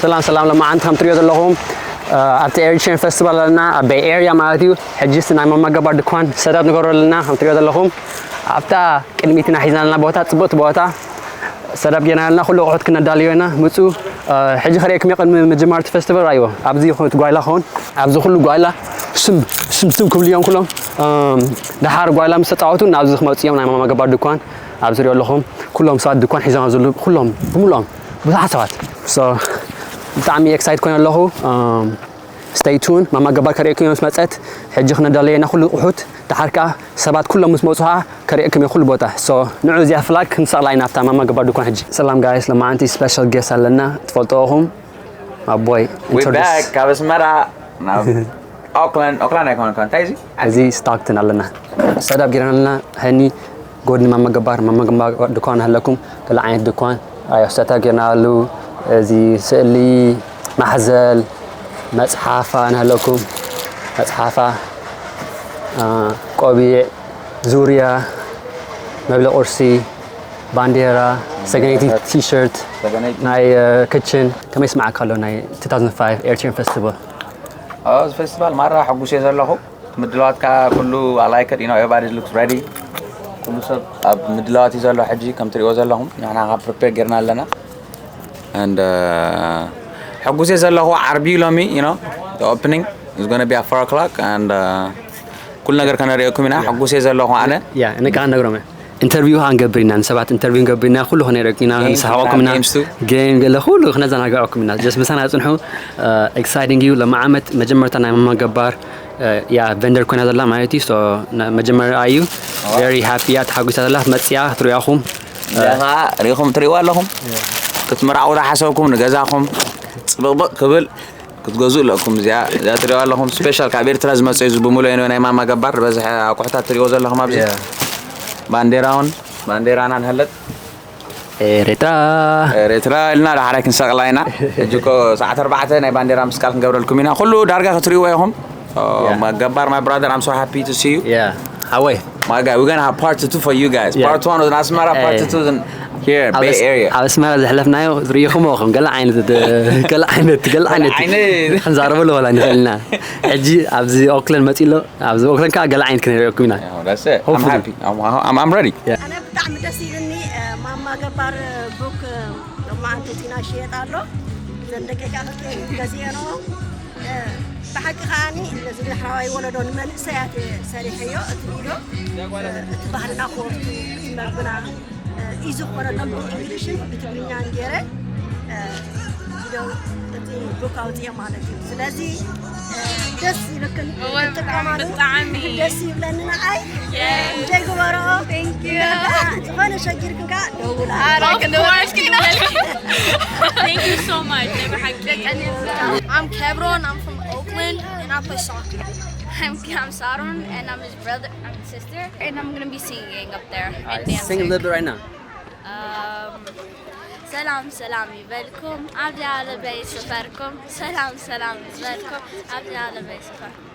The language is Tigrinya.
ሰላም ሰላም፣ ለማዓንቲ ከም ትሪኦ ዘለኹም ኣብቲ ኤሪትሪያን ፌስቲቫል ኣለና ኣብ ቤይ ኤርያ ማለት እዩ። ሕጂ እስቲ ናይ ማማ ገባር ድኳን ሰዳብ ንገሮ ኣለና። ከም ትሪኦ ዘለኹም ኣብታ ቅድሚትና ሒዝና ኣለና ቦታ፣ ጽብቕቲ ቦታ ሰዳብ ጌርና ኣለና። ኩሉ ኣቑሑት ክነዳልዮ ኢና። ምጹ ሕጂ ከርእየኩም እየ። ቅድሚ ምጅማር እቲ ፌስቲቫል ራእይዎ። ኣብዚ ይኹን እቲ ጓይላ ኸውን፣ ኣብዚ ኩሉ ጓይላ ስም ስም ስም ክብሉ እዮም ኩሎም። ደሓር ጓይላ ምስ ተጻወቱ ናብዚ ክመጹ እዮም። ናይ ማማ ገባር ድኳን ኣብዚ ሪኦ ኣለኹም። ኩሎም ሰባት ድኳን ሒዞም ኣብ ዘለዉ ኩሎም ብምልኦም ብዙሓት ሰባት። So ብጣዕሚ ኤክሳይት ኮይነ ኣለኹ። Stay tuned። ማማ ገባር ከርእየኩም እየ ምስ መጸት። ሕጂ ክነዳለየና ኩሉ ኣቑሑት። ደሓር ከኣ ሰባት ኩሎም ምስ መጹ ከኣ ከርእየኩም እየ ኩሉ ቦታ። So ንዑ እዚኣ ፍላግ ክንሰቕላ ኢና ኣብታ ማማ ገባር ድኳን ሕጂ። ሰላም ጋይስ፣ ሎማዓንቲ ስፔሻል ጌስት ኣለና። ትፈልጥዎ ኢኹም። My boy, We introduce. Back ካብ ኣስመራ ናብ ኦክላንድ። ኦክላንድ ኣይኮነን፣ እንታይ እዚ? እዚ ስታክትን ኣለና። ሰዳብ ጌርና ኣለና። ሀኒ ጎድኒ ማማ ገባር፣ ማማ ገባር ድኳን ኣለኩም። ገለ ዓይነት ድኳን ኣዮ ሰታ ጌርና ኣሉ። እዚ ስእሊ፣ ማሕዘል፣ መጽሓፋ ናለኩም። መጽሓፋ፣ ቆቢዕ፣ ዙርያ፣ መብለ ቁርሲ፣ ባንዴራ፣ ሰገነይቲ ቲሸርት፣ ናይ ክችን። ከመይ ስማዓካ ኣሎ ናይ two thousand five ኤርትሪያን ፌስቲቫል? እዚ ፌስቲቫል ማራ ሕጉስ እየ ዘለኹ። ምድላዋት ከዓ ኩሉ ኣላይከድ ኢኖ ኤቨሪባዲ ሉክስ ሬዲ። ኩሉ ሰብ ኣብ ምድላዋት እዩ ዘሎ። ሕጂ ከም ትሪእዎ ዘለኹም ንሕና ካብ ፕሪፔር ጌርና ኣለና። And ሕጉስ እየ ዘለኹ። ዓርቢ እዩ ሎሚ። You know, the opening is gonna be at four o'clock and ኩሉ ነገር ከነርእየኩም ኢና። ሕጉስ እየ ዘለኹ ኣነ። ያ እነ ከዓ ነግሮም ኢንተርቪው ክንገብር ኢና፣ ንሰባት ኢንተርቪው ክንገብር ኢና። ኩሉ ከነርእየኩም ኢና፣ ክንስሕቐኩም ኢና። Games too. ጌም ገለ ኩሉ ክነዘናግዐኩም ኢና። ጀስት ምሳና ጽንሑ። ኤክሳይቲንግ እዩ። ለማዓመት መጀመርታ ናይ ማማ ገባር ያ ቨንደር ኮይና ዘላ ማለት እዩ። መጀመሪያ እዩ። ቨሪ ሃፒ እያ፣ ተሓጒሳ ዘላ። መፅያ ክትሪኣኹም። እዚኣ ከዓ ሪኢኹም ትሪእዋ ኣለኹም። ክትምርዓው ዝሓሰብኩም ንገዛኹም ፅብቕብቕ ክብል ክትገዝኡ ኣለኩም። እዚኣ እዚኣ ትሪእዋ ኣለኹም። ስፔሻል ካብ ኤርትራ ዝመፀ እዩ። እዚ ብምሉእ ናይ ማማ ገባር ዝበዝሐ ኣቑሑታት ትሪእዎ ዘለኹም ኣብዚ። ባንዴራ እውን ባንዴራና ንሃለት። ኤርትራ ኤርትራ ኢልና ዳሕራይ ክንሰቕላ ኢና። ሕጂ እኮ ሰዓት ኣርባዕተ ናይ ባንዴራ ምስቃል ክንገብረልኩም ኢና። ኩሉ ዳርጋ ክትሪእዎ ኢኹም። ገባር፣ my brother, I'm so happy to see you. ያ ሓወይ My guy, we're gonna have part two for you guys. Yeah. Part one was in Asmara, part Hey. two is in here, Bay Area. ኣብ ኣስመራ ዘሕለፍናዮ ሪኢኹም ኢኹም። ገለ ዓይነት ገለ ዓይነት ገለ ዓይነት ዓይነት። ክንዛረበሉ ወላ ንኽእል ኢና። ሕጂ ኣብዚ ኦክላንድ መፂ ኣሎ። ኣብዚ ኦክላንድ ከዓ ገለ ዓይነት ክንሪኦኩም ኢና። Oh, that's it. I'm Hopefully. Happy. I'm, I'm, I'm ready. Yeah. ኣነ ብጣዕሚ ደስ ኢሉኒ። ማማ ገባር ቡክ ሎማዓንቲ ቲና ሽየጥ ኣሎ። ዘን ደቂቃ ገዚኤ ነው። ብሓቂ ከዓኒ ነዚ ዳሕራዋይ ወለዶ ንመንእሰያት እየ ሰሪሐዮ። እቲ ቪድዮ እቲ ባህልና ክወርሱ፣ እቲ መግብና እዩ ዝኾነሎም። ብእንግሊሽን ብትግርኛን ገይረ ቪድዮ እቲ ቡክ ኣውፅኤ ማለት እዩ። ስለዚ ደስ ይብለክን እወ፣ ትጥቀማሉ። ብጣዕሚ። ደስ ይብለኒ ንዓይ። እንጆይ ግበርኦ። ዝኾነ ሸጊርክን ከዓ ደውላ። Of course, ክንደውለልኪ። Thank you so much ናይ ብሓቂ። I'm Kebron, I'm from Oakland, and I play soccer. I'm Kamsaron, and I'm his brother, I'm his sister, and I'm gonna be singing up there and dancing. Sing a little bit right now. Um, ሰላም ሰላም ይበልኩም ኣብ ጃለበይ ስፈርኩም። ሰላም ሰላም ይበልኩም ኣብ ጃለበይ ስፈርኩም።